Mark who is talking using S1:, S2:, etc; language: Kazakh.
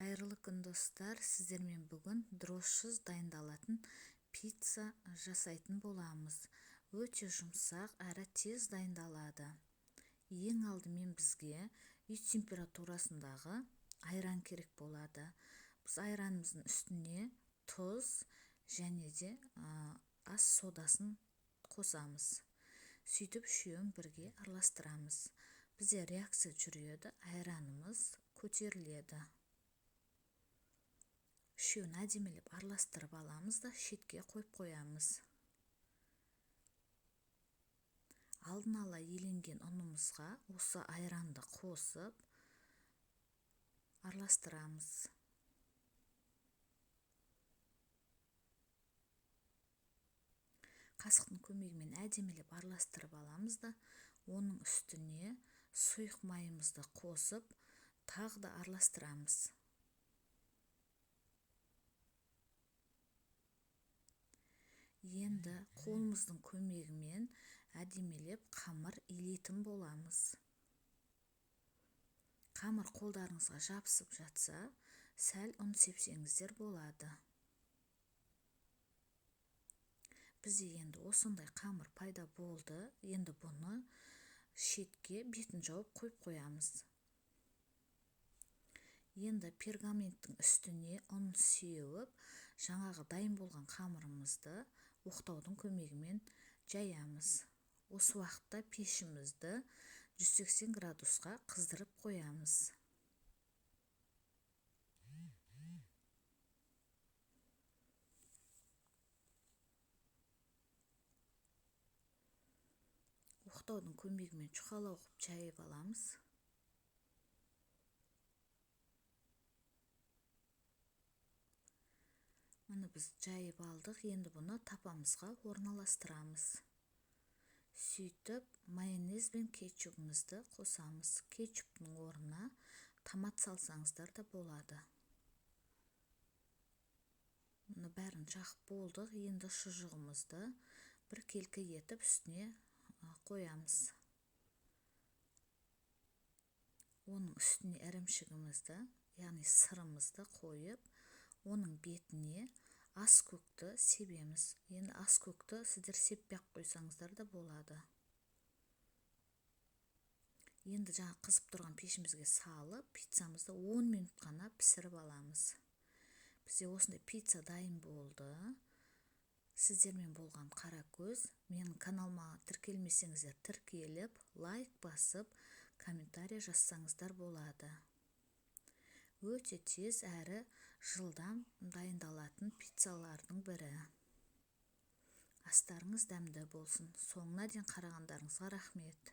S1: Қайырлы күн, достар! Сіздермен бүгін дрожжысыз дайындалатын пицца жасайтын боламыз. Өте жұмсақ әрі тез дайындалады. Ең алдымен бізге үй температурасындағы айран керек болады. Біз айранымыздың үстіне тұз және де ас содасын қосамыз. Сөйтіп үшеуін бірге араластырамыз. Бізде реакция жүреді, айранымыз көтеріледі. Үшеуін әдемілеп араластырып аламыз да, шетке қойып қоямыз. Алдын ала еленген ұнымызға осы айранды қосып араластырамыз. Қасықтың көмегімен әдемілеп араластырып аламыз да, оның үстіне сұйық майымызды қосып, тағы да араластырамыз. Енді қолымыздың көмегімен әдемілеп қамыр илейтін боламыз. Қамыр қолдарыңызға жабысып жатса, сәл ұн сепсеңіздер болады. Бізде енді осындай қамыр пайда болды. Енді бұны шетке бетін жауып қойып қоямыз. Енді пергаменттің үстіне ұн сеуіп, жаңағы дайын болған қамырымызды оқтаудың көмегімен жаямыз. Осы уақытта пешімізді 180 градусқа қыздырып қоямыз. Оқтаудың көмегімен жұқалау қылып жайып аламыз. Міне, біз жайып алдық. Енді бұны тапамызға орналастырамыз. Сөйтіп майонез бен кетчупымызды қосамыз. Кетчуптың орнына томат салсаңыздар да болады. Мұны бәрін жағып болдық. Енді шұжығымызды бір келкі етіп үстіне қоямыз. Оның үстіне ірімшігімізді, яғни сырымызды қойып, оның бетіне ас көкті себеміз. Енді ас көкті сіздер сеппей ақ қойсаңыздар да болады. Енді жаңа қызып тұрған пешімізге салып, пиццамызды 10 минут қана пісіріп аламыз. Бізде осындай пицца дайын болды. Сіздермен болған Қаракөз. Менің каналыма тіркелмесеңіздер тіркеліп, лайк басып, комментарий жазсаңыздар болады. Өте тез әрі жылдам дайындалатын пиццалардың бірі. Астарыңыз дәмді болсын. Соңына дейін қарағандарыңызға рахмет.